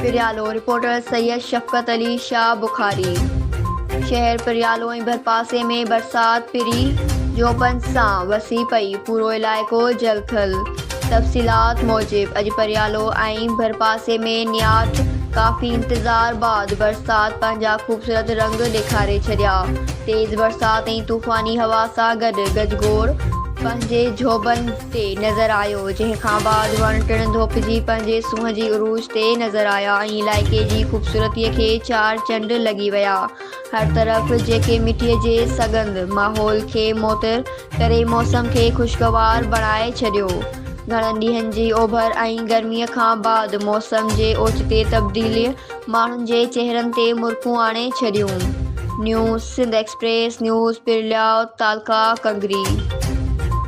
Pryalo, reporter Syed شفقت علي شاهه بخاري، شهر پريالو ۽ ڀرپاسي ۾ برسات پري جوڀن سان وسي پئي، پورو علائقو جلٿل، تفصيلات موجب اڄ پريالو ۽ ڀرپاسي ۾ نياٺ ڪافي انتظار بعد برسات پنهنجا خوبصورت رنگ ڏيکاري ڇڏيا، تيز برسات ۽ طوفاني هوا سان گڏ گجگوڙ پنهنجي جوڀن تي نظر آيو، جنهن کان بعد وڻ ٽڻ ڌوپجي پنهنجي سونهن جي عروج تي نظر آيا ۽ علائقي جي خوبصورتيء کي چار چنڊ لڳي ويا. هر طرف جيڪي مٽيء جي سڳنڌ ماحول کي معطر ڪري موسم کي خوشگوار بڻائي ڇڏيو. گهڻن ڏينهن جي اوڀر ۽ گرميء کان بعد موسم جي اوچتي تبديليء ماڻهن جي چهرن تي مرڪون آڻي ڇڏيون. News Sindh express news Pirlio تعلقه ڪنگري.